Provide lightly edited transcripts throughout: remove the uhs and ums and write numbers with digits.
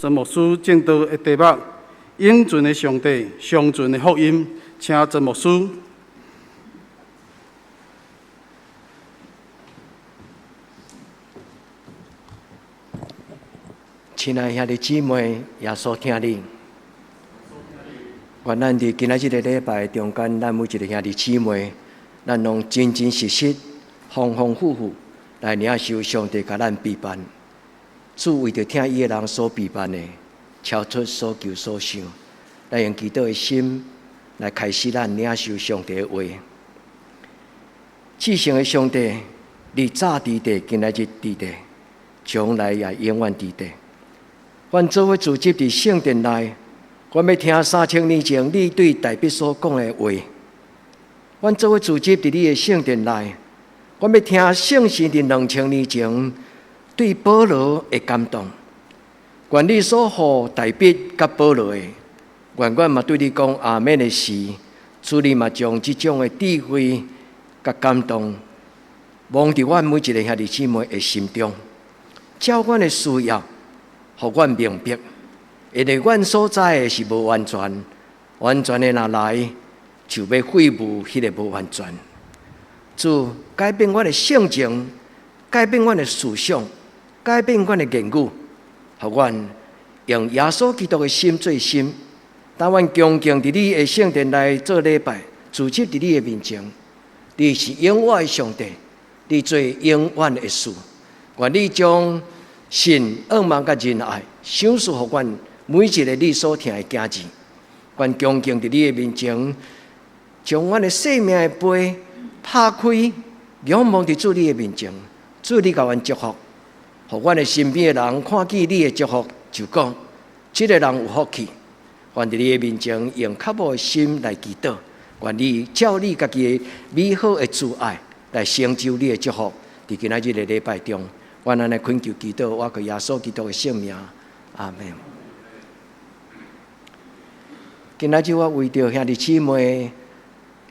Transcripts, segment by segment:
曾牧師證道的題目：永存的上帝，常存的福音。請曾牧師。親愛兄弟姊妹，耶穌疼你。願咱佇今仔這个禮拜中間，咱每一个兄弟姊妹，咱攏真真實實、豐豐富富來領受上帝共咱備辦。主為著疼伊的人所備辦的，超出所求所想。咱用祈禱的心來開始咱領受上帝的話。至聖的上帝，你早佇地，今仔日佇地，將來也永遠佇地。阮做伙聚集佇聖殿內，阮欲聽3000年前你對大衛所講的話。阮做伙聚集佇你的聖殿內，阮欲聽聖神佇2000年前對保羅的感動。願你所予大衛佮保羅的，願阮嘛對你講阿們的時，主你嘛將這種的智慧佮感動，蒙佇阮每一个兄弟姊妹的心中，照阮的需要，予阮明白，因為阮所知的是無完全，完全的若來，就欲廢無彼个無完全。主改變阮的性情，改變阮的思想，改變阮的言語，予阮用耶穌基督的心做心。當阮恭敬佇你的聖殿內做禮拜，聚集佇你的面前，你是永遠的上帝，你做永遠的事。願你將信、仰望佮仁愛，賞賜予阮每一个你所疼的囝兒。阮恭敬佇你的面前，將阮的生命的杯拍開，仰望佇主你的面前。主你共阮祝福，予阮的身邊的人看見你的祝福，就講這个人有福氣。願佇你的面前用渴慕的心來祈禱，願你照你家己的美好的慈愛來成就你的祝福。佇今仔日的禮拜中，阮按呢懇求祈禱，我靠耶穌基督的聖名，阿們。今仔日我為著兄弟姊妹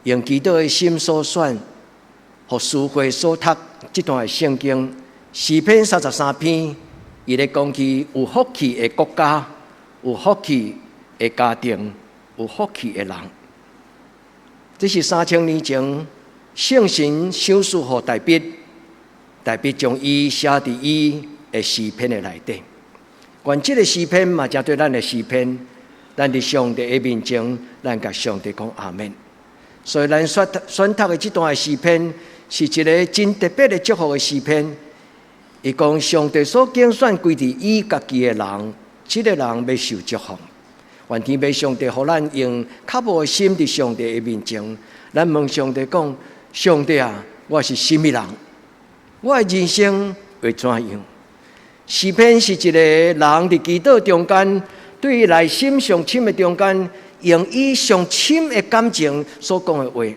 用祈禱的心所選，予書會所讀這段的聖經，詩篇33篇，伊咧講起有福氣的國家，有福氣的家庭，有福氣的人。這是3000年前聖神賞賜予大衛，大衛將伊寫佇伊的詩篇的內底。願這个詩篇嘛，成做咱的詩篇。咱佇上帝的面前，咱共上帝講阿們。所以咱選選讀的這段的詩篇，是一个真特別的祝福的詩篇。伊講上帝所揀選歸佇伊家己的人，這个人欲受祝福。願天父上帝予咱用渴慕的心佇上帝的面前，咱問上帝講：上帝啊，我是啥物人？我的人生會怎樣？詩篇是一个人佇祈禱中間，對伊內心上深的中間，用伊上深的感情所講的話。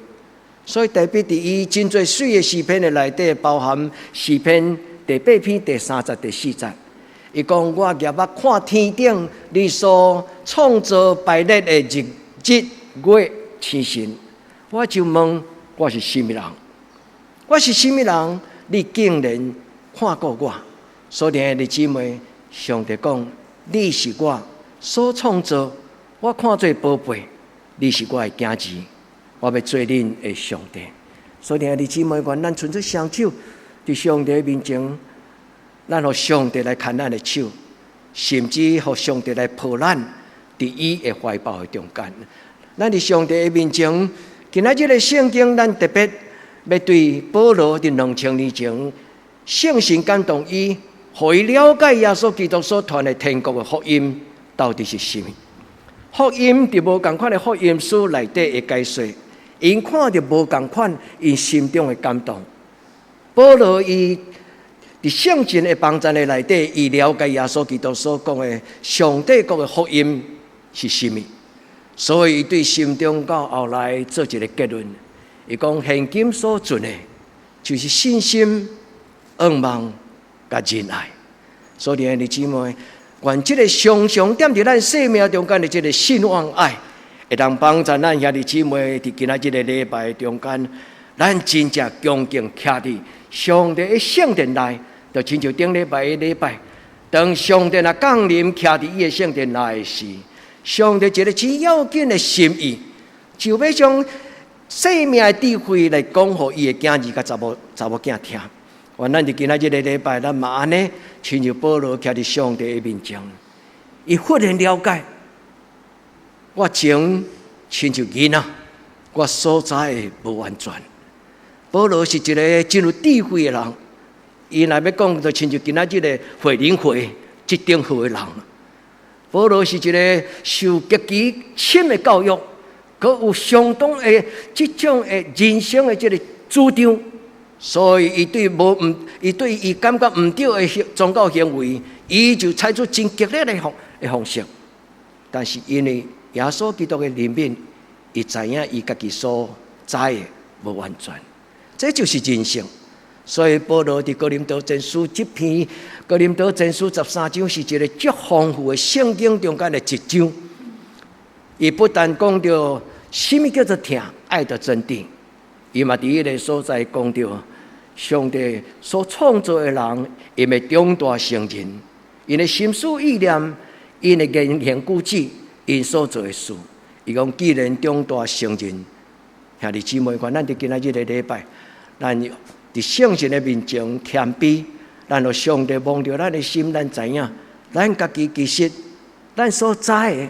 所以大衛佇伊真濟媠的詩篇的內底，包含詩篇第八篇第三節、第四節。伊講：我舉目看天頂，你所創造排列的日日月星辰，我就問我是啥物人？我是啥物人？你竟然看顧我？所以兄弟姊妹，上帝講：你是我所創造，我看做寶貝，你是我的囝兒，我欲做恁的上帝。所以兄弟姊妹，願咱伸出雙手，佇上帝面前，咱予上帝來牽咱的手，甚至予上帝來抱咱，佇伊的懷抱的中間。咱佇上帝的面前，今仔日的聖經，咱特別欲對保羅佇2000年前，聖神感動伊，予伊了解耶穌基督所傳的天國的福音到底是啥物。福音佇無仝款的福音書內底的解說，𪜶看著無仝款，𪜶心中的感動。保羅伊佇聖神的幫助的內底，伊了解耶穌基督所講的上帝國的福音是啥物，所以伊對心中到後來做一个結論，伊講現今所存的，就是信心、仰望、佮仁愛。所以兄弟姊妹，願這个常常踮佇咱生命中間的這个信望愛，會當幫助咱兄弟姊妹佇今仔這个禮拜中間，咱真正恭敬徛佇上帝的聖殿內，就親像頂禮拜的禮拜，當上帝若降臨徛佇伊的聖殿內時，上帝一个真要緊的心意，就欲將生命的智慧來講予伊的囝兒佮查某查某囝聽。願咱佇今仔這个禮拜，咱嘛按呢，親像保羅徛佇上帝的面前，伊忽然了解，我前親像囡仔，我所知的無完全。保羅是一个真有智慧的人，伊若欲講，就親像今仔這个惠靈會這頂號的人。保羅是一个受極其深的教育，閣有相當的這種的人生的這个主張，所以伊對無毋，伊對伊感覺毋對的宗教行為，伊就採取真激烈的方式。但是因為耶穌基督的憐憫，伊知影伊家己所知的無完全，這就是人性。所以保羅佇哥林多前書這篇，哥林多前書13章是一个足豐富的聖經中間的一章。伊不但講著啥物叫做疼，愛的真諦，伊嘛佇彼个所在講著上帝所創造的人，𪜶會長大成人，𪜶的心思意念，𪜶的言行舉止，𪜶所做的事。伊講既然長大成人，兄弟姊妹，願咱佇今仔日个禮拜，咱佇聖神的面前謙卑，咱予上帝摸著咱的心，咱知影，咱家己其實，咱所知的，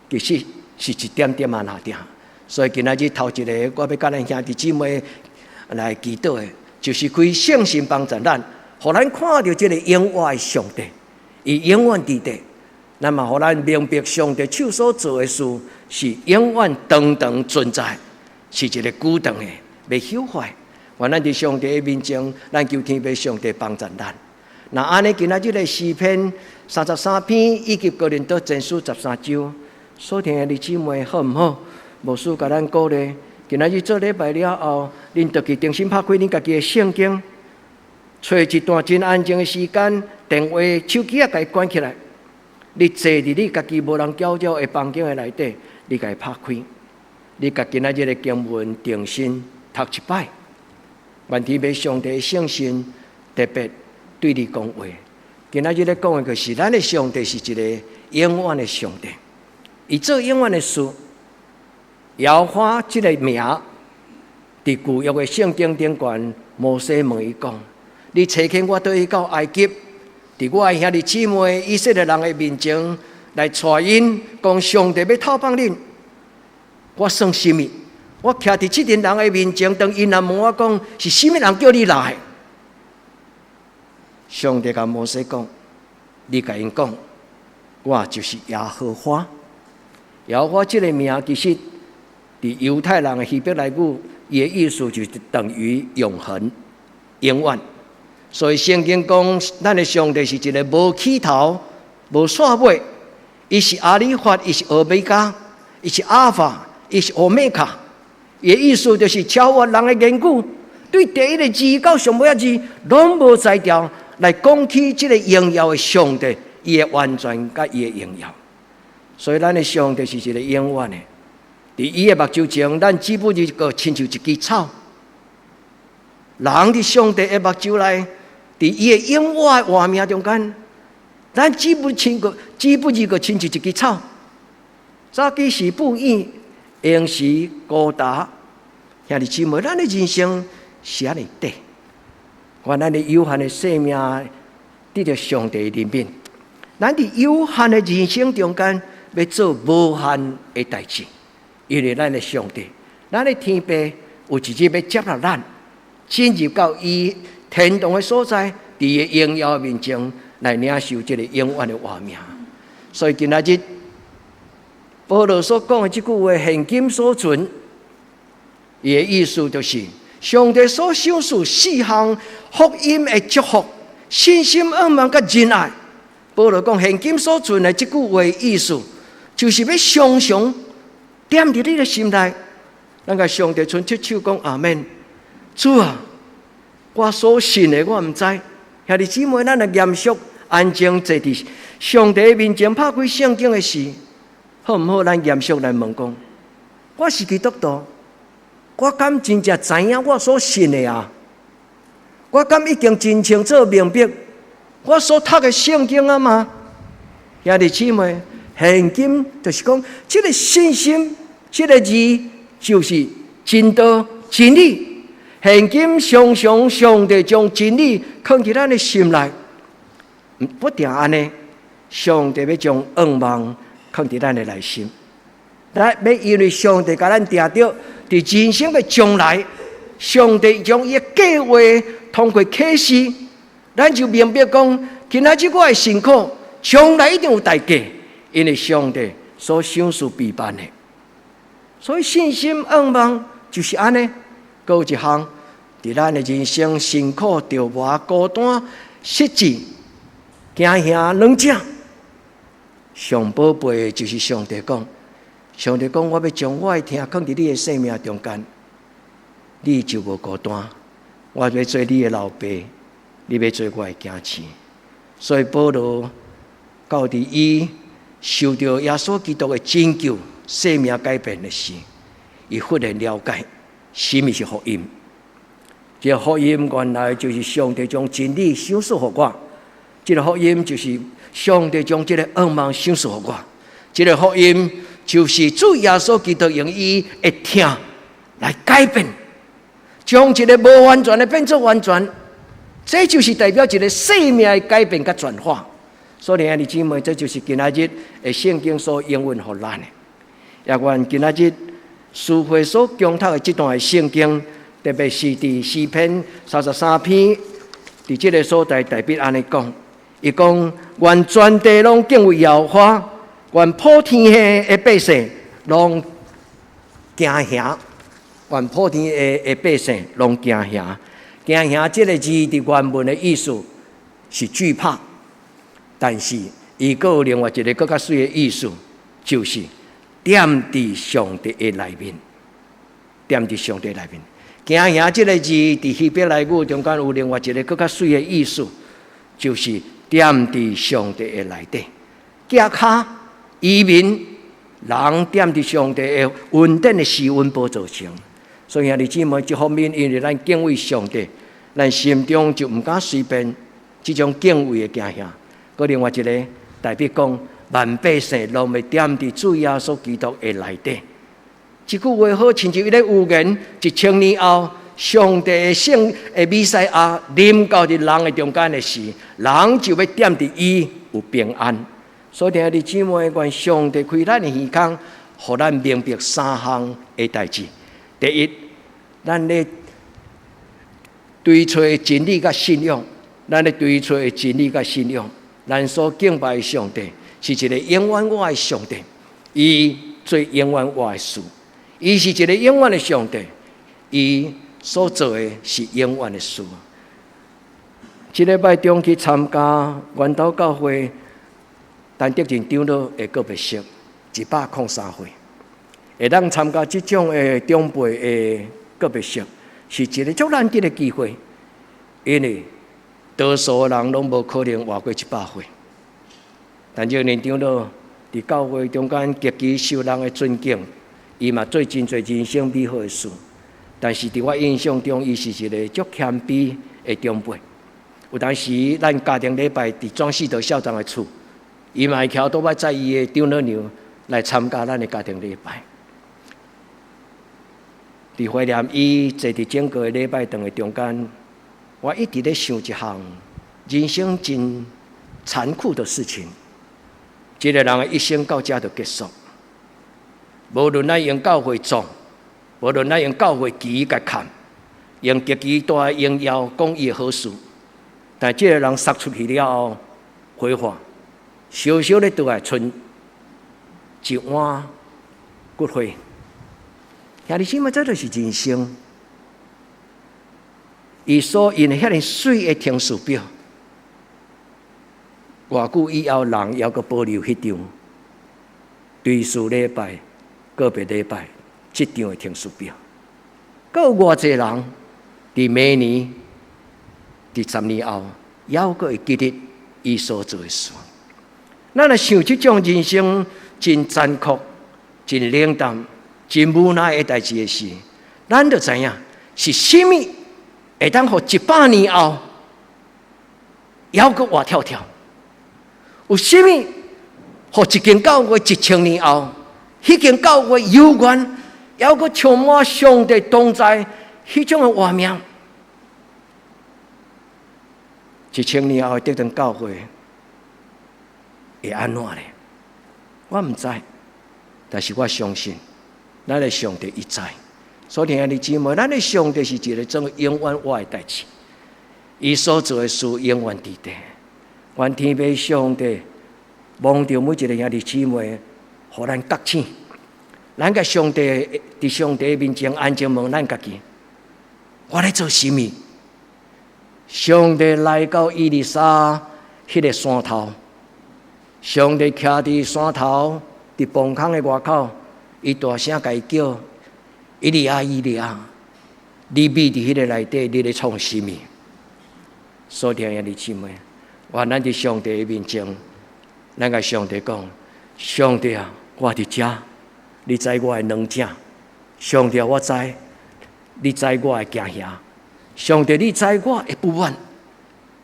其實是一點點仔爾爾。所以今仔日頭一个，我欲佮咱兄弟姊妹來祈禱的，就是開聖神幫助咱，予咱看著這个永活的上帝，伊永遠佇佇，咱嘛予咱明白上帝手所做的事是永遠長長存在，是一个久長的，袂朽壞。願咱佇上帝的面前，咱求天父上帝幫助咱。若按呢，今仔日个詩篇33篇以及哥林多前書13章，所聽的弟姊妹好毋好？牧師共咱鼓勵，今仔日做禮拜了後，恁就去重新拍開恁家己的聖經，揣一段真安靜的時間，電話、手機仔共伊關起來。你坐佇你家己無人攪擾的房間的內底，你共伊拍開，你共今仔日的經文重新讀一擺。願天父上帝聖神特別對你講話。今仔日咧講的就是咱的上帝是一个永遠的上帝，伊做永遠的事。耶和華這个名，佇舊約的聖經頂懸，摩西問伊講：你差遣我倒去到埃及，佇我的兄弟姊妹以色列人的面前來帶𪜶，講上帝欲透放恁，我算啥物？我徛佇這陣人的面前，當𪜶若問我講是啥物人叫你來？上帝共摩西講：你共𪜶講，我就是耶和華。耶和華這个名其實佇猶太人的希伯來語，伊的意思就是等於永恆、永遠。所以聖經講，咱的上帝是一个無起頭、無煞尾，伊是阿里法，伊是俄米伽，伊是阿爾法，伊是歐米伽。伊的意思就是超越人的言語，對第一个字到上尾仔字，攏無才調來講起這个榮耀的上帝，伊的完全佮伊的榮耀。所以咱的上帝是一个永遠的。佇伊的目睭前，咱只不過親像一支草。人佇上帝的目睭內，佇伊的永活的活命中間，咱只不過親像一支草。早起時不遠，閒時孤單。兄弟姊妹，咱的人生是按呢短，願咱的有限的生命得著上帝的憐憫。咱佇有限的人生中間，欲做無限的代誌，因為咱的上帝，咱的天父有一日欲接納咱，進入到伊天堂的所在，佇伊榮耀面前來領受這个永遠的活命。所以今仔日保羅所講的這句話，現今所存，伊的意思就是，上帝所賞賜四項福音的祝福、信心、仰望、佮仁愛。保羅講現今所存的這句話意思，就是欲常常踮佇你的心內，咱共上帝伸出手講阿們。主啊，我所信的我毋知，兄弟姊妹，咱來嚴肅安靜坐佇上帝面前拍開聖經的時，好毋好？咱嚴肅來問講，我是基督徒，我敢真正知影我所信的啊？我敢已經真清楚明白，我所讀的聖經啊嘛，兄弟姊妹，現今就是講，這個信心，這個字就是真道真理。現今常常上帝將真理囥佇咱的心內，不定按呢，上帝欲將盼望囥佇咱的內心。來，欲因為上帝共咱定著，佇人生的將來，上帝將伊的計劃通過啟示，咱就明白講，今仔日我的辛苦，將來一定有代價，因為上帝所賞賜備辦的。所以信心盼望就是按呢，閣有一項，佇咱的人生辛苦、著磨、孤單、失志、驚嚇兩者，上寶貝的就是上帝講，上帝講，我欲將我的疼囥佇你的生命中間，你就無孤單。我欲做你的老爸，你欲做我的囝兒。所以保羅到佇伊受著耶穌基督的拯救、生命改變的時，伊忽然了解啥物是福音。這個福音原來就是上帝將真理賞賜予我，這個福音就是上帝將這個盼望賞賜予我，這個福音就是主耶穌基督用伊的疼來改變，將一個無完全的變做完全，這就是代表一個生命的改變佮轉化。所以兄弟姊妹，這就是今仔日的聖經所應允予咱的。也願今仔日書會所講讀的這段的聖經，特別是佇詩篇33篇，佇這個所在特別按呢講，伊講願全地攏敬畏耶和華，願普天下的百姓攏驚嚇，願普天下的百姓攏驚嚇。驚嚇這個字佇原文的意思是懼怕，但是伊閣有另外一個閣較媠的意思，就是踮佇上帝的內面，踮佇上帝內面。驚嚇這個字佇希伯來語中間有另外一個閣較媠的意思，就是踮佇上帝的內底。行跤移民人踮佇上帝的恩典的施恩寶座前。所以兄弟姊妹，這方面因為咱敬畏上帝，咱心中就毋敢隨便這種敬畏的驚嚇。閣另外一個代表講，萬百姓攏欲踮佇主耶穌基督的內底。這句話好親像一個預言，1000年後，上帝的聖的彌賽亞臨到佇人的中間的時，人就欲踮佇伊有平安。所以兄弟姊妹，願上帝開咱的耳孔，予咱明白三項的代誌。第一，咱咧追揣真理佮信仰，咱咧追揣真理佮信仰，咱所敬拜的上帝是一個永遠活的上帝，伊做永遠活的事，伊是一個永遠的上帝，伊所做的是永遠的事。這禮拜中去參加源頭教會陳德仁長老的告別式，103歲，會當參加這種的長輩的告別式，是一個足難得的機會，因為多數人攏無可能活過100歲。陳德仁長老佇教會中間極其受人的尊敬，伊嘛做真濟人生美好的事。但是佇我印象中，伊是一個足謙卑的長輩。有當時咱家庭禮拜佇莊世德校長的厝，伊嘛會騎歐多擺載伊的丈母娘來參加咱的家庭禮拜。佇懷念伊坐佇整個禮拜堂的中間，我一直咧想一項人生真殘酷的事情。這個人的一生到這就結束。無論咱用教會杖，無論咱用教會旗共砍，用極其大的榮耀講伊的好事，但這個人殺出去了後，火化，燒燒咧倒來賰一碗骨灰。兄弟姊妹，這就是人生。伊所印的遐爾媠的停事表，偌久以後，人猶閣保留彼張追思禮拜、告別禮拜這張的停事表。閣有偌濟人佇明年、佇10年後，猶閣會記得伊所做的事。咱若想這種人生真殘酷、真冷淡、真無奈的代誌的時，咱就知影是啥物會當予100年後，猶閣活跳跳？有啥物？予一間教會1000年後，彼間教會猶原猶閣充滿上帝同在彼種的畫面？1000年後的德堂教會會按怎咧？我毋知，但是我相信，咱的上帝伊知。所以兄弟姊妹，咱的上帝是一个做永遠活的代誌，伊所做的事永遠佇地。願天父上帝望著每一个兄弟姊妹，予咱覺醒。咱共上帝佇上帝面前安靜問咱家己：我咧做啥物？上帝來到以利沙彼个山頭，上帝徛佇山頭，佇棚空的外口，伊大聲共伊叫：以利亞，以利亞，你覕佇彼个內底，你咧創啥物？所以兄弟姊妹，願咱佇上帝的面前，咱共上帝講：上帝啊，我佇遮，你知我的軟正。上帝啊，我知，你知我的驚嚇。上帝，你知我的不滿。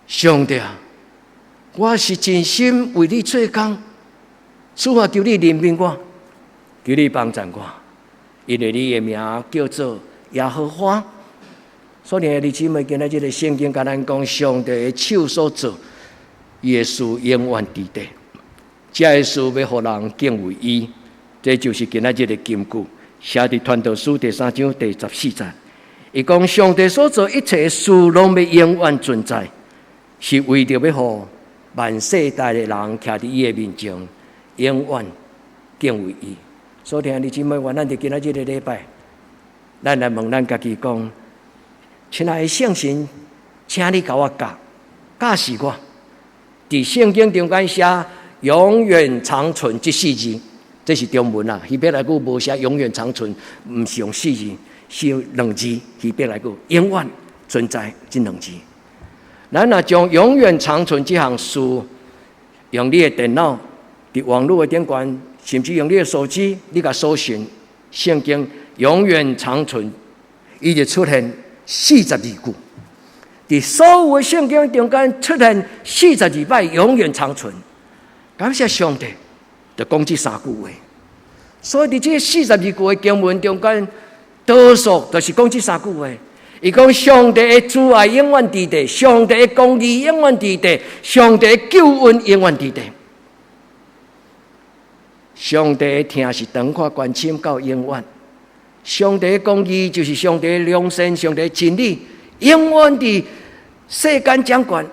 上帝啊，我是盡心為你做工。主啊，求你憐憫我，求你幫助我，因為你的名叫做耶和華。所以兄弟姊妹，今仔這个聖經共咱講，上帝的手所做，伊的事永遠佇地。這个事欲予人敬畏伊，這就是今仔這个金句，寫佇傳道書第三章第14節。伊講上帝所做一切事，攏欲永遠存在，是為著欲予萬世代的人徛佇伊的面前，永遠敬畏伊。所以兄弟姊妹，願咱佇今仔這个禮拜，咱來問咱家己講：親愛的聖神，請你共我教，教示我。佇聖經中間寫“永遠長存”這四字，這是中文啊。希伯來語無寫“永遠長存”，毋是用四字，是用兩字。希伯來語“永遠存在”這兩字。咱若將“永遠長存”這項事，用你的電腦，佇網路的頂懸，甚至用你的手機，你共搜尋聖經“永遠長存”，伊就出現42句。佇所有的聖經中間出現42擺“永遠長存”，感謝上帝，就講這三句話。所以佇這42句的經文中間，多數就是講這三句話。伊講上帝的慈愛永遠佇地，上帝的公義永遠佇地，上帝的救恩永遠佇地。上帝的疼是長闊關深到永遠。上帝的公義就是上帝的良善，上帝的真理，永遠佇世間掌權。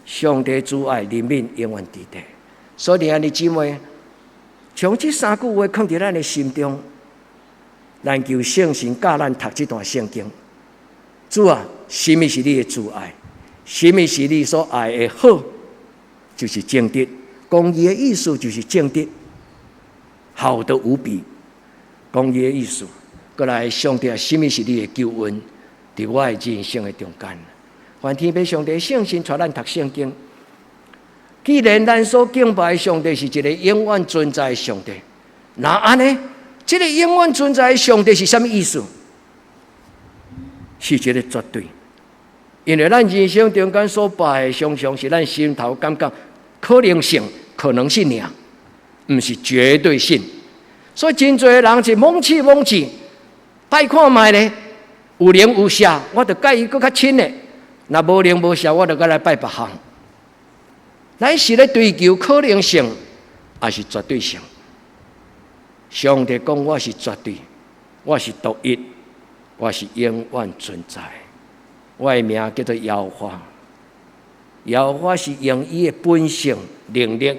上帝慈愛憐憫永遠佇地。所以兄弟姊妹，將這三句話囥佇咱的心中，咱求聖神教咱讀這段聖經。主啊，啥物是你的慈愛？啥物是你所愛的好？就是正直。公義的意思就是正直，好得無比。公義的意思，過來上帝啊，啥物是你的救恩？佇我的人生的中間，願天父上帝聖神帶咱讀聖經。既然咱所敬拜的上帝是一个永遠存在的上帝，那按呢？這个永遠存在的上帝是啥物意思？是一个絕對，因為咱人生中間所拜的，常常是咱心頭感覺可能性、可能性爾，毋是絕對性。所以真濟人是摸試摸試，拜看覓咧，有靈有效，我就佮伊閣較親的；若無靈無效，我就閣來拜別項。咱是咧追求可能性，抑是絕對性？上帝講我是絕對，我是獨一，我是永遠存在。我的名叫做耶和華，耶和華是用伊的本性能力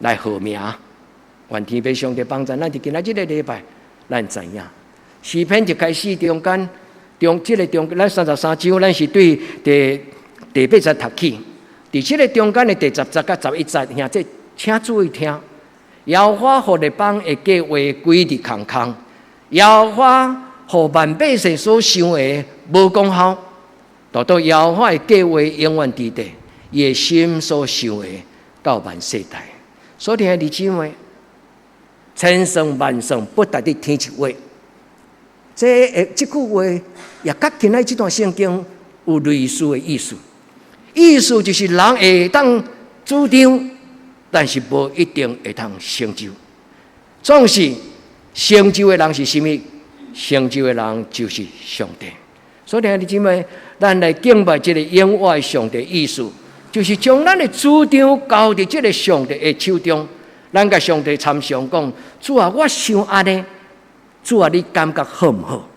來號名。願天父上帝幫助咱，佇今仔這个禮拜，咱知影詩篇一開始中間中這个中，咱33章，咱是對第八節讀起。佇這个中間的第10節佮11節，兄弟請注意聽。耶和華予列邦的計劃歸佇空空，耶和華予萬百姓所想的無功效，獨獨耶和華的計劃永遠佇地，伊的心所想的到萬世代。所以兄弟姊妹，千算萬算不值得天一劃。這句話也佮今仔這段聖經有類似的意思。意思就是人會當主張，但是無一定會通成就。總是成就的人是啥物？成就的人就是上帝。所以兄弟姊妹，咱來敬拜這个永活的上帝，意思就是將咱的主張交佇這个上帝的手中。咱共上帝參詳講：主啊，我想按呢，主啊，你感覺好毋好？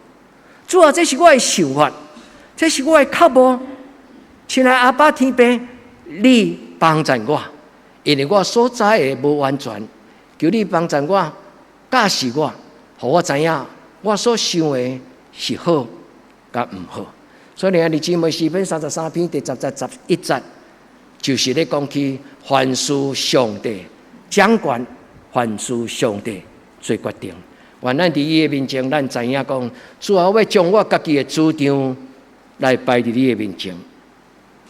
主啊，這是我的想法，這是我的腳步。親愛阿爸天父，你幫贊我，因為我所知的無完全，求你幫贊我，教示我，予我知影我所想的是好佮毋好。所以兄弟姊妹，詩篇33篇第10節、11節，就是咧講起凡事上帝掌權，凡事上帝做決定。願咱佇伊的面前，咱知影講，主啊，我欲將我家己的主張來擺佇你的面前。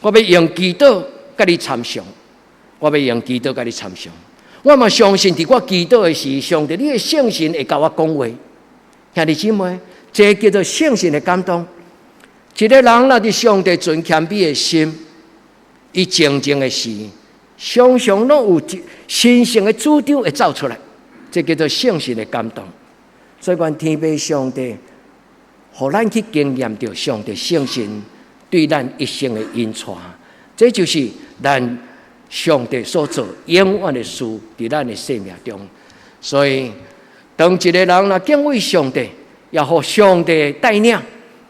我欲用祈禱共你參詳，我欲用祈禱共你參詳。我嘛相信，佇我祈禱的時，上帝你的聖神會共我講話。兄弟姊妹，這叫做聖神的感動。一个人若佇上帝存謙卑的心，伊靜靜的時，常常攏有神聖的主張會走出來，這叫做聖神的感動。所以，願天父上帝，予咱去經驗著上帝聖神對咱一生的引帶，這就是咱上帝所做永遠的事，佇咱的生命中。所以，當一个人若敬畏上帝，也予上帝帶領，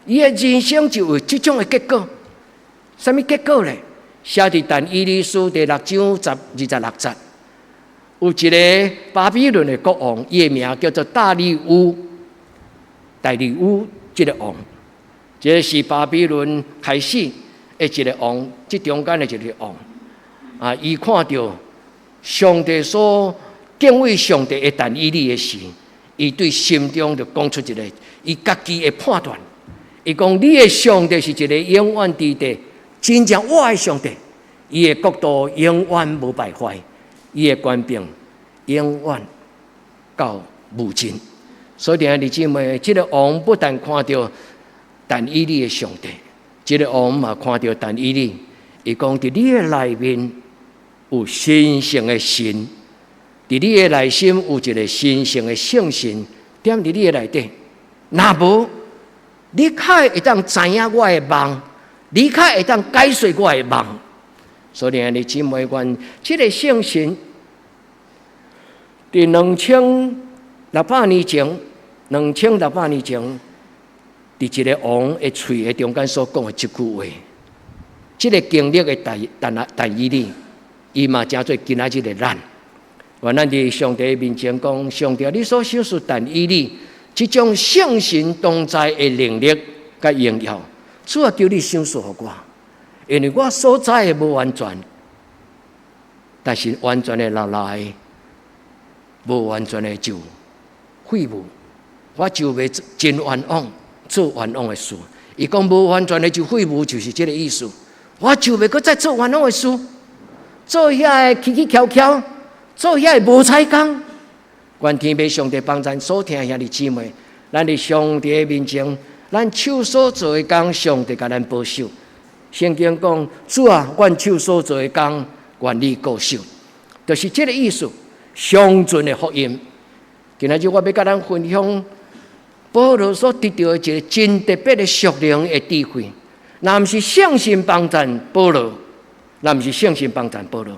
伊的人生就有這種的結果。啥物結果咧？寫佇但以理書第六章26節，有一个巴比倫的國王，伊的名叫做大利烏。大利烏這个王，這是巴比倫開始的一个王，這中間的一个王。啊，伊看著上帝所敬畏上帝的但以理的時，伊對心中就講出一个伊家己的判斷。伊講：你的上帝是一个永遠佇地、真正活的上帝，伊的國度永遠無敗壞，伊的權柄永遠到無盡。所以，兄弟姊妹，這个王不但看著但以理的上帝，這个王嘛看著但以理，伊講佇你的內面有神聖的神，佇你的內心有一个神聖的聖神，踮佇你的內底。若無，你較會當知影我的夢，你較會當解說我的夢。所以，兄弟姊妹，願這个聖神佇2600年前，2600年前，佇一个王的喙的中間所講的這句話，這个經歷的但以理，伊嘛成做今仔日的咱。願咱佇上帝面前講，上帝，你所賞賜但以理，這種聖神同在的能力佮榮耀，主啊，求你賞賜予我，因為我所知的無完全，但是完全的落來，無完全的就廢物，我就袂真冤枉做冤枉的事。伊講無完全的就廢物，就是這个意思。我就袂閣再做冤枉的事，做遐个起起蹺蹺，做遐个無彩工。願天父上帝幫咱所聽兄弟姊妹，咱佇上帝的面前，咱手所做的工，上帝共咱保守。聖經講：主啊，阮手所做的工，願你顧守，就是這个意思。上盡的福音。今仔日我欲共咱分享保羅所得著的一个真特別的屬靈的智慧。若毋是聖神幫贊保羅，若毋是聖神幫贊保羅，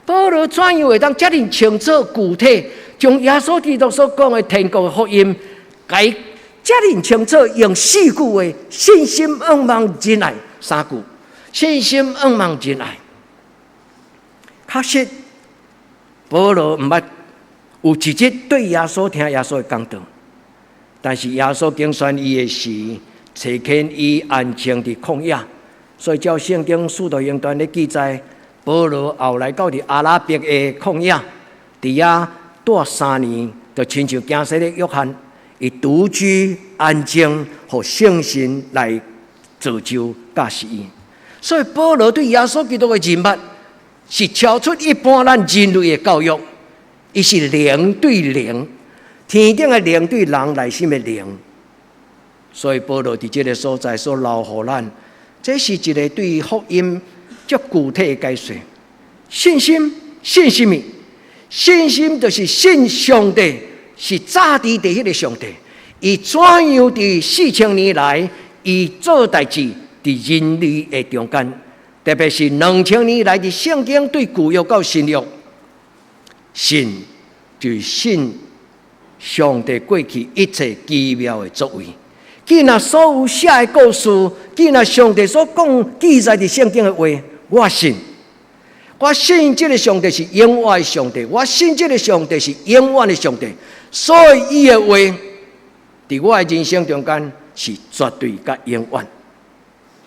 保羅怎樣會當遮爾清楚具體，將耶穌基督所講的天國的福音，共伊遮爾清楚，用四句話：信心、仰望、仁愛三句。信心、仰望、仁愛。確實，保羅毋捌有一日對耶穌聽耶穌的講道，但是耶穌揀選伊的時，差遣伊安靜佇曠野，所以照聖經使徒行傳咧記載，保羅後來到佇阿拉伯的曠野，佇遐蹛3年，就親像驚洗的約翰，伊獨居安靜，予聖神來造就教示伊。所以保羅對耶穌基督的認捌，是超出一般咱人類的教育。伊是靈對靈，天頂的靈對人內心的靈。所以保羅佇這个所在所留予咱，這是一个對福音足具體的解說。信心，信什物？信心就是信上帝是早佇佇彼个上帝，伊怎樣佇4000年來，伊做代誌佇人類的中間，特別是2000年來佇聖經對舊約到新約，信就是信上帝過去一切奇妙的作為。既然所有寫的故事，既然上帝所講記載佇聖經的話，我信。我信這个上帝是永遠的上帝，我信這个上帝是永遠的上帝，所以伊的話，佇我的人生中間是絕對佮永遠。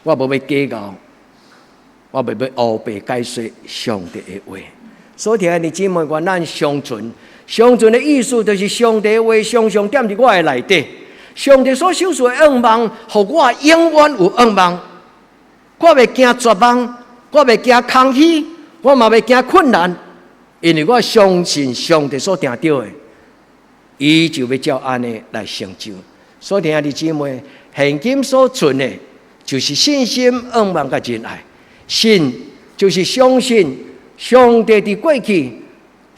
我無欲計較，我袂欲烏白解說上帝的話。所以，兄弟姊妹，願咱常存，常存的意思就是上帝的話常常踮佇我的內底，上帝所賞賜的仰望，予我永遠有仰望。我袂驚絕望，我袂驚空虛。我嘛袂驚困難，因為我相信上帝所定著的，伊就欲照按呢來成就。所以，兄弟姊妹，現今所存的，就是信心、仰望佮仁愛。信就是相信上帝佇過去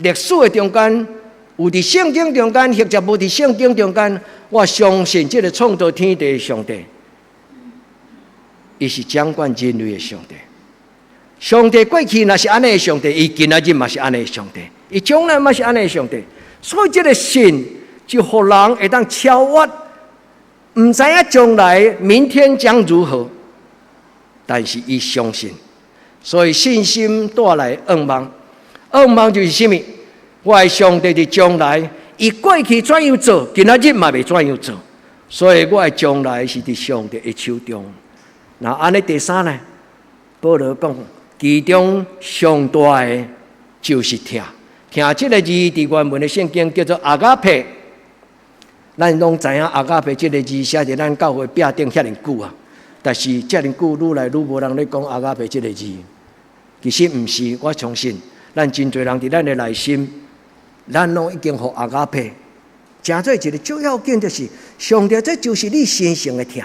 歷史的中間，有佇聖經中間，或者無佇聖經中間，我相信這个創造天地的上帝，伊是掌管人類的上帝。上帝過去若是按呢的上帝，伊今仔日嘛是按呢的上帝，伊將來嘛是按呢的上帝。所以這个信就予人會當超越，毋知影將來明天將如何，但是伊相信，所以信心帶來仰望，仰望就是啥物？我的上帝佇將來，伊過去怎樣做，今仔日嘛欲怎樣做，所以我的將來是佇上帝的手中。那按呢第三呢？保羅講，其中上大的就是疼。疼這个字佇原文的聖經叫做 agape。咱攏知影 agape 這个字寫佇咱教會壁頂遐爾久啊，但是遮爾久愈來愈無人咧講 agape 這个字。其實毋是，我相信咱真濟人佇咱的內心，咱攏已經予 agape 成做一个最要緊，就是上帝，這就是你神聖的疼。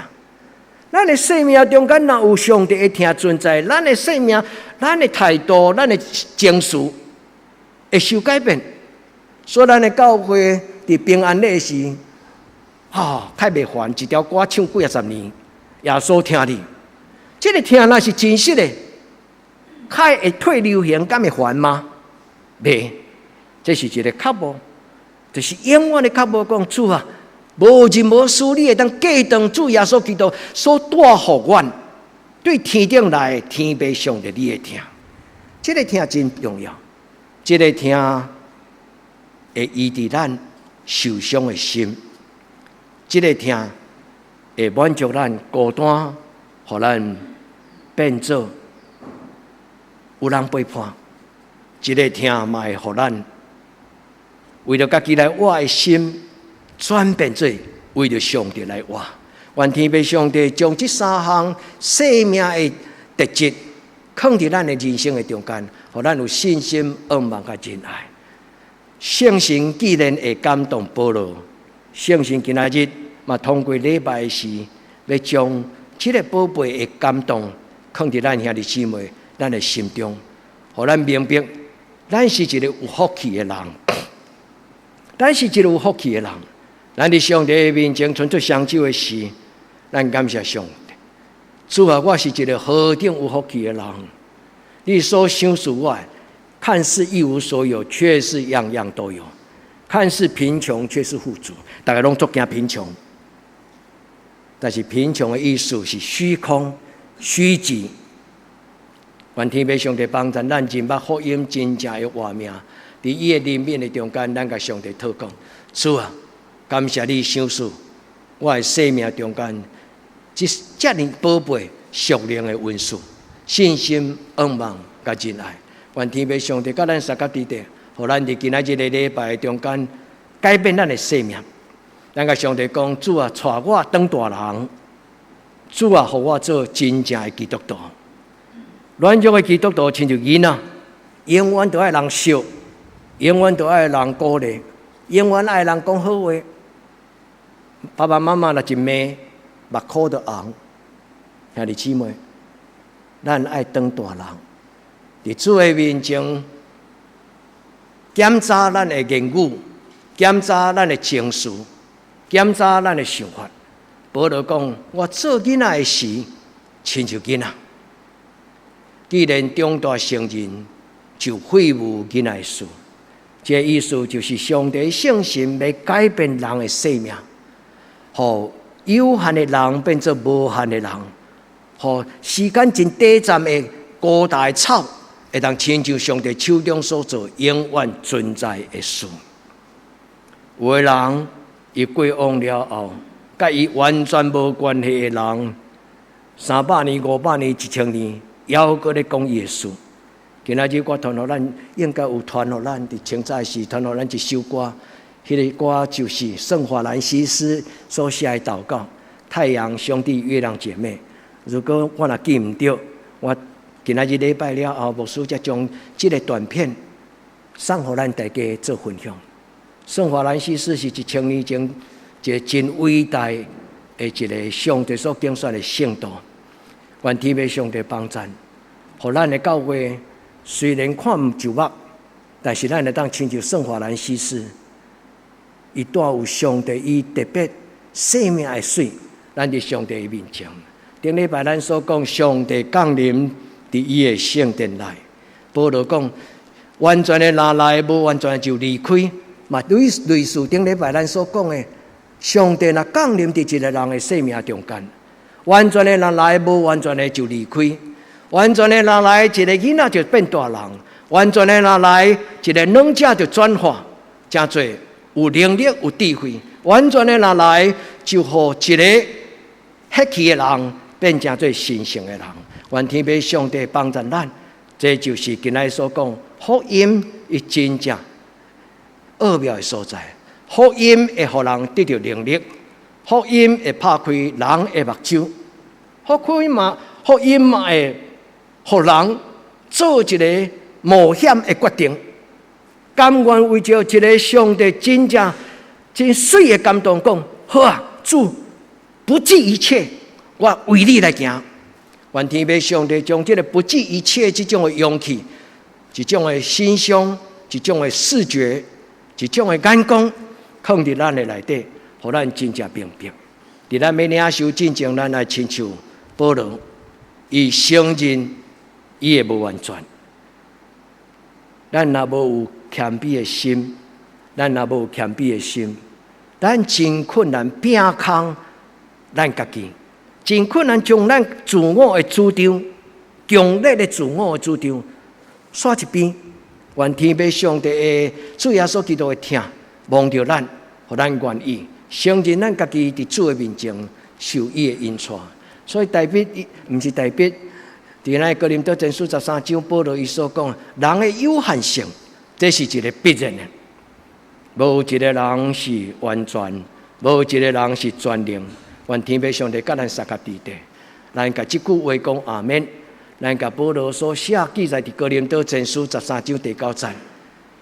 咱的生命中間若有上帝的疼存在，咱的生命、咱的態度、咱的情緒會受改變。所以，咱的教會佇平安禮時，哈，太袂煩，一條歌唱幾仔十年，耶穌疼你，這个疼若是真實的，較會退流行，敢會煩嗎？袂，這是一个渴慕，就是永遠的渴慕。講主啊，無任何事你會當抵擋主耶穌基督所帶予阮對天頂來天父上帝你的疼，這个疼真重要，這个疼會醫治咱受傷的心，這个疼會滿足咱孤單，予咱變做有人陪伴，這个疼嘛會予咱為著家己來活的心，轉變做為著上帝來活。願天父上帝將這三項生命的特質，囥佇咱的人生的中間，予咱有信心、仰望佮仁愛。聖神既然會感動保羅，聖神今仔日嘛通過禮拜時，欲將這个寶貝的感動，囥佇咱兄弟姊妹咱的心中，予咱明白，咱是一个有福氣的人，咱是一个有福氣的人。咱佇上帝面前伸出雙手的時，咱感謝上帝。主啊，我是一个何等有福氣的人！你所賞賜我的，看似一無所有，卻是樣樣都有；看似貧窮，卻是富足。逐家攏足驚貧窮，但是貧窮的意思是虛空、虛寂。願天父上帝幫助咱，認捌福音真正的活命。佇伊的憐憫的中間，咱共上帝禱告：主啊，感謝你賞賜我的生命中間，這遮爾寶貝屬靈的恩賜、信心、仰望佮仁愛。願天父上帝佮咱相佮佇咧，予咱佇今仔日个禮拜中間改變咱的生命。咱共上帝講：主啊，帶我當大人。主啊，予我做真正的基督徒。軟弱的基督徒親像囡仔，永遠都愛人惜，永遠都愛人鼓勵，永遠愛人講好話。爸爸媽媽若一罵，目眶就紅。兄弟姊妹，咱愛當大人，佇主的面前檢查咱的言語，檢查咱的情緒，檢查咱的想法。保羅講：我做囡仔的時，親像囡仔；既然長大成人，就廢無囡仔的事。這意思就是上帝聖神欲改變人的生命，予有限的人變做無限的人，予時間真短暫的孤大的草，會當親像上帝手中所做永遠存在的事。有的人伊過往了後，佮伊完全無關係的人，300年、500年、1000年，猶閣咧講伊的事。今仔日我傳予咱，應該有傳予咱，佇清早時傳予咱一首歌，彼個歌就是聖法蘭西斯所寫的禱告：太陽兄弟，月亮姐妹。如果我若記毋著，我今仔日禮拜了後，牧師才將這個短片送予咱大家做分享。聖法蘭西斯是1000年前一個真偉大的一個上帝所揀選的聖徒，願天父上帝幫贊，予咱的教會雖然看毋就目，但是咱會當親像聖法蘭西斯，伊帶有上帝伊特別生命的水，咱佇上帝的面前。頂禮拜咱所講，上帝降臨佇伊的聖殿內。保羅講，完全的人來，無完全的就離開。嘛，類似頂禮拜咱所講的，上帝若降臨佇一個人的生命中間，完全的人來，無完全的就離開。完全的人來，一個囡仔就變大人；完全的人來，一個軟者就轉化，成做有能力、有智慧。完全的人來，就予一個黑去的人變成做神聖的人。願天父上帝幫助咱，這就是今仔所講福音伊真正奧妙的所在。福音會予人得著能力，福音會拍開人的目睭，福音嘛會予人做一個冒險的決定，甘願為著一個上帝真正真媠的感動，講好啊，主不計一切，我為你來行。願天父上帝將這個不計一切這種的勇氣、這種的心胸、這種的視覺、這種的眼光，放佇咱的內底，予咱真正明白。佇咱欲領受進前，咱來親像保羅，伊承認伊的無完全。咱若無有謙卑的心，咱若無有謙卑的心，咱真困難摒空咱家己，真困難將咱自我的主張、強烈的自我的主張，煞一邊。願天父上帝的主耶穌基督的疼，摸著咱，予咱願意承認咱家己佇主的面前受伊的引帶。所以代表毋是代表，佇咱哥林多前書13章，保羅伊所講，人的有限性，這是一個必然的。無一個人是完全，無一個人是全能。願天父上帝佮咱相佮佇底，咱共這句話講阿們。咱共保羅所寫記載佇哥林多前書十三章第九節，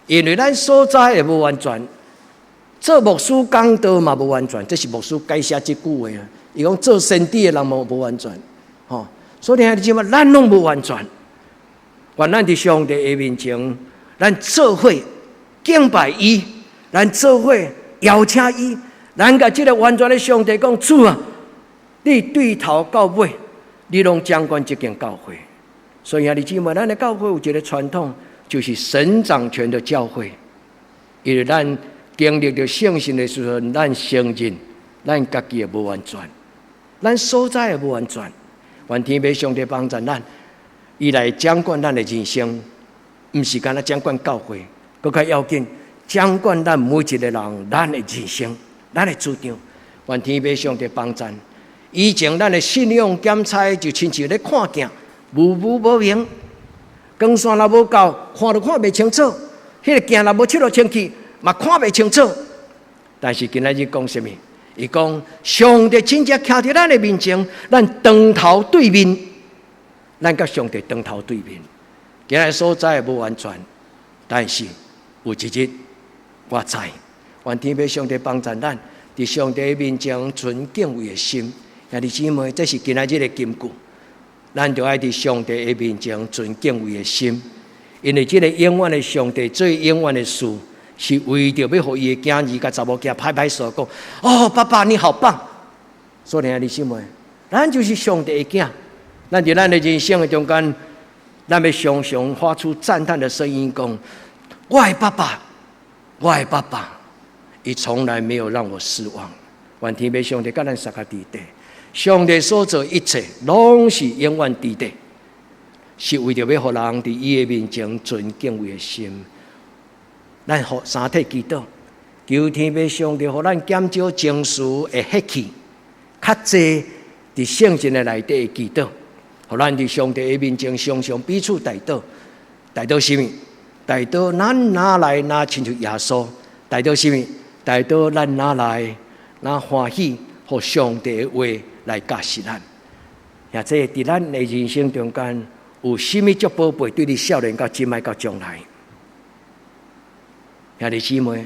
因為咱所知的無完全，做牧師講道嘛無完全，這是牧師改寫這句話啊。伊講做先知的人嘛無完全，吼。所以兄弟姊妹，咱攏無完全。願咱佇上帝的面前，咱做伙敬拜伊，咱做伙邀請伊，咱共這個完全的上帝講，主啊，你對頭到尾，你攏掌管這間教會。所以兄弟姊妹，咱的教會有一個傳統，就是神掌權的教會。因為咱經歷著聖神的時陣，咱承認咱家己的無完全，咱所知的無完全。願天父上帝幫助咱，伊來掌管咱的人生，毋是干焦掌管教會，閣較要緊，掌管咱每一個人，咱的人生，咱的主張。願天父上帝幫贊。以前咱的信仰檢查就親像咧看鏡，霧霧無明，光線若無夠，看都看袂清楚。彼個鏡若無拭落清氣，嘛看袂清楚。但是今仔日講啥物？伊講上帝真正徛佇咱的面前，咱當頭對面，咱佮上帝當頭對面。今仔所知無完全，但是有一日我知，願天父上帝幫助咱，佇上帝面前存敬畏的心。兄弟姊妹，這是今仔日的金句。咱就愛佇上帝的面前存敬畏的心，因為這个永遠的上帝做永遠的事，是為著欲予伊的囝兒佮查某囝拍拍手講：哦，爸爸你好棒！所以兄弟姊妹，咱就是上帝的囝，咱佇咱的人生的中間，咱欲常常發出讚嘆的聲音，講：我的爸爸，我的爸爸，伊從來沒有讓我失望。願天父上帝佮咱相佮佇底。上帝所做一切，攏是永遠佇底，是為著欲予人佇伊的面前存敬畏的心。咱予三體祈禱，求天父上帝予咱減少情緒的血氣，較濟佇聖經的內底的祈禱，予咱佇上帝的面前常常彼此代禱，代禱啥物？代禱咱若來若親像耶穌？代禱啥物？代禱咱若來若歡喜，予上帝的話來教示咱。或者佇咱的人生中間，有啥物足寶貝？對你少年到這擺到將來，兄弟姊妹，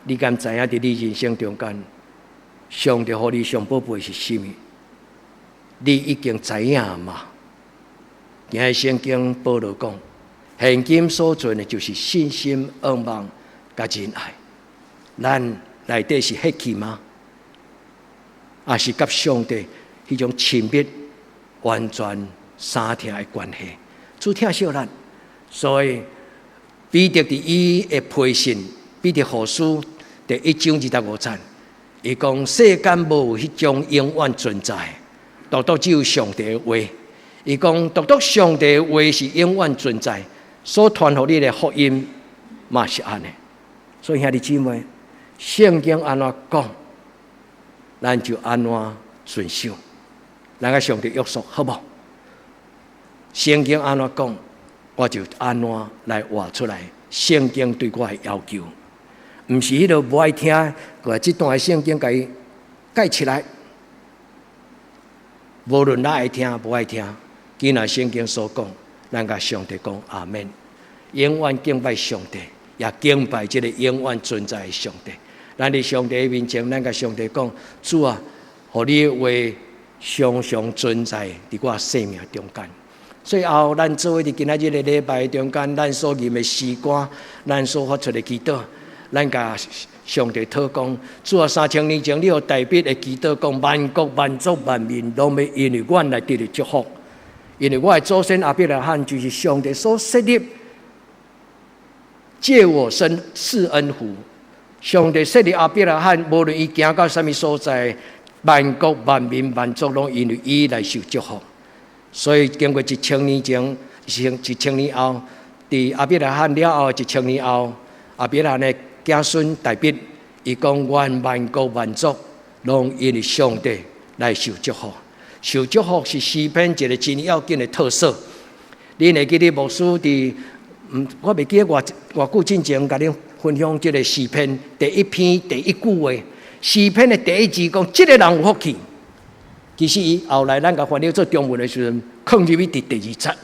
你敢知影佇你人生中間，上帝予你上寶貝是啥物？你已經知影嗎？今日聖經保羅講，現今所存的就是信心、仰望、佮仁愛。咱內底是血氣嗎？抑是佮上帝彼種親密、完全相疼的關係？主疼惜咱，所以彼得佇伊的批信，彼得後書第一章二十五節，伊講世間無有彼種永遠存在，獨獨只有上帝的話。伊講獨獨上帝的話是永遠存在，所傳予你的福音嘛是按呢。所以兄弟姊妹，聖經按怎講，咱就按怎遵守。咱佮上帝約束好無？聖經按怎講，我就按怎來活出來。聖經對我的要求，毋是彼个無愛聽，閣這段聖經共伊蓋起來。無論咱愛聽無愛聽，既然聖經所講，咱共上帝講阿們，永遠敬拜上帝，也敬拜這个永遠存在的上帝。咱佇上帝面前，咱共上帝講：主啊，予你的話常常存在佇我生命中間。最後，咱做伙佇今仔日的禮拜中間，咱所吟的詩歌，咱所發出的祈禱，咱共上帝禱講：主啊，3000年前，你予大衛的祈禱講，萬國萬族萬民，攏欲因為阮來得著祝福。因為我的祖先亞伯拉罕就是上帝所設立，借我身賜恩福。上帝設立亞伯拉罕，無論伊行到啥物所在，萬國萬民萬族攏因為伊來受祝福。所以經過一千年前，一千年後，佇亞伯拉罕了後一千年後，亞伯拉罕的子孫大衛，伊講願萬國萬族攏因為上帝來受祝福。受祝福是詩篇一个真要緊的特色。恁會記得牧師佇，我袂記得偌偌久進前，共恁分享這个詩篇第一篇第一句話。詩篇的第一字講，這个人有福氣。其實伊後來咱共翻譯做中文的時陣，囥入去佇第二節。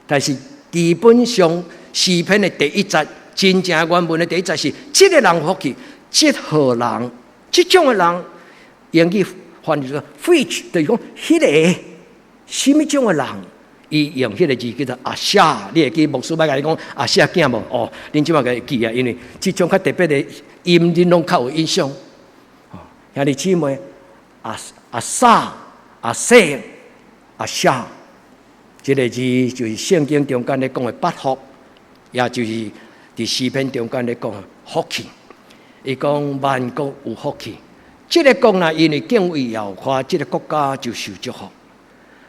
但是基本上詩篇的第一節，真正原文的第一節是：這个人有福氣，這號人，這種的人，英語翻譯做 which，就是講彼个啥物種的人，伊用彼个字叫做 asher。你會記牧師捌共你講阿舍囝無？哦，恁這擺會記啊，因為這種較特別的音，恁攏較有印象。兄弟姊妹，阿阿撒、阿舍、阿夏，這个字就是聖經中間咧講的八福，也就是佇詩篇中間咧講的福氣。伊講萬國有福氣，這个國若因為敬畏耶和華，這个國家就受祝福。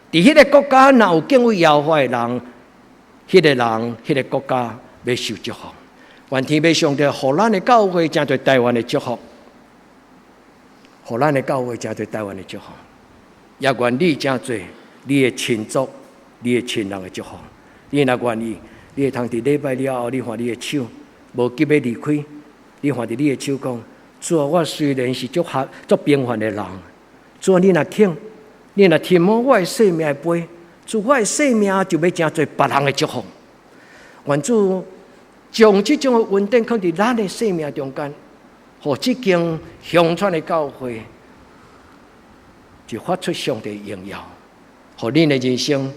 佇彼个國家若有敬畏耶和華的人，彼个人、彼个國家欲受祝福。願天父上帝予咱的教會成做台灣的祝福。予咱的教會成做台灣的祝福，也願你成做你的親族、你的親人的祝福。你若願意，你會通佇禮拜了後，你看你的手無急欲離開，你看著你的手講：主啊，我雖然是足合足平凡的人，主啊，你若肯，你若添滿我的生命的杯，主我的生命就欲成做別人的祝福。願主將這種的恩典放佇咱的生命中間。予這間鄉村的教會，就發出上帝榮耀。予恁的人生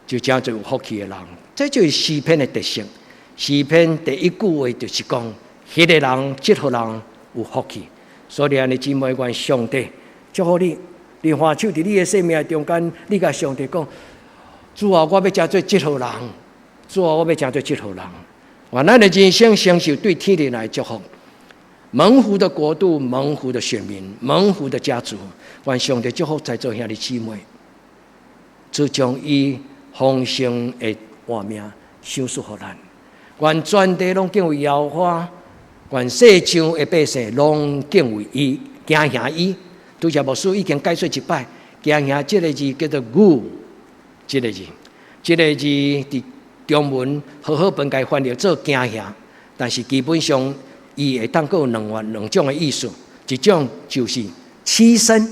就成做有福氣的人。這就是詩篇的特色。詩篇第一句話就是講，彼个人、這號人有福氣。所以，兄弟姊妹，願上帝祝福你。你歡手佇你的生命中間，你共上帝講：主啊，我欲成做這號人；主啊，我欲成做這號人。願咱的人生承受對天地來祝福。蒙福的國度，蒙福的選民，蒙福的家族，願上帝祝福在座兄弟姊妹，主將伊豐盛的活命賞賜予咱。願全地攏敬畏耶和華，願世上的百姓攏敬畏伊，驚嚇伊。拄才牧師已經解說一擺，驚嚇這个字叫做惧，這个字，這个字佇中文和合本共翻譯做驚嚇，但是基本上伊會當閣有兩兩種的意思，一種就是棲身，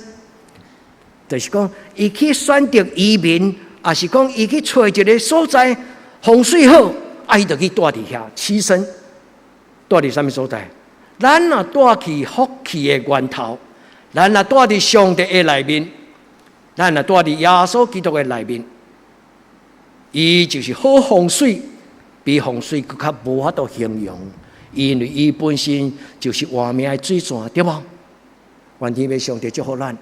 就是講伊去選擇移民，抑是講伊去揣一个所在風水好，啊，伊就去蹛佇遐棲身，蹛佇啥物所在？咱若蹛去福氣的源頭，咱若蹛佇上帝的內面，咱若蹛佇耶穌基督的內面，伊就是好風水，比風水閣較無法度形容，因為伊本身就是活命的水泉，對無？願天父上帝祝福咱，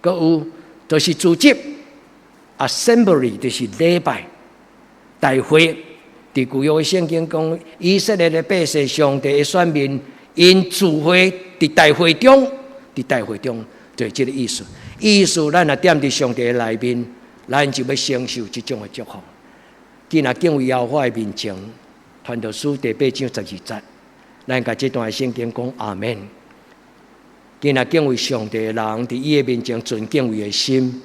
閣有就是組織，assembly 就是禮拜大會。佇舊約的聖經講，以色列的百姓，上帝的選民，𪜶聚會佇大會中，佇大會中，就是這个意思。意思咱若踮佇上帝的內面，咱就欲承受這種的祝福。既若敬畏耶和華的面前，傳道書第八章十二節，咱共這段聖經講阿們。既若敬畏上帝的人，佇伊的面前存敬畏的心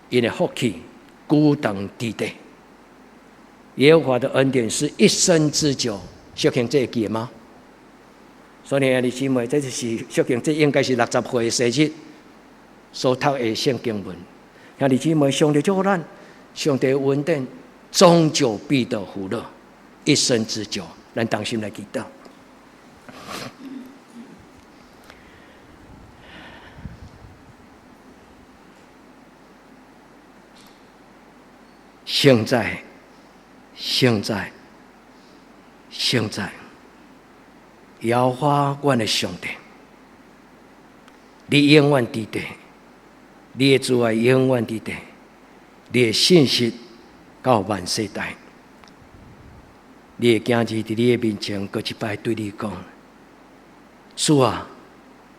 ，𪜶的福氣久長佇地。耶和華的恩典是一生之久，小慶這會記得嗎？所以兄弟姊妹，這就是小慶，這應該是六十歲生日所讀的聖經文。兄弟姊妹，上帝祝福咱，上帝的恩典終究必得福樂，一生之久。咱同心來祈禱。現在。現在，現在，耶和華阮的上帝，你永遠佇地，你的慈愛永遠佇地，你的信實到萬世代。你的囝兒佇你的面前，閣一擺對你講：主啊，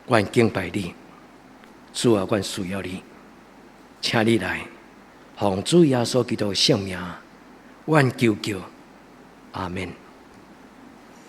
阮敬拜你；主啊，阮需要你，請你來，奉主耶穌基督的聖名。阮求求，阿們。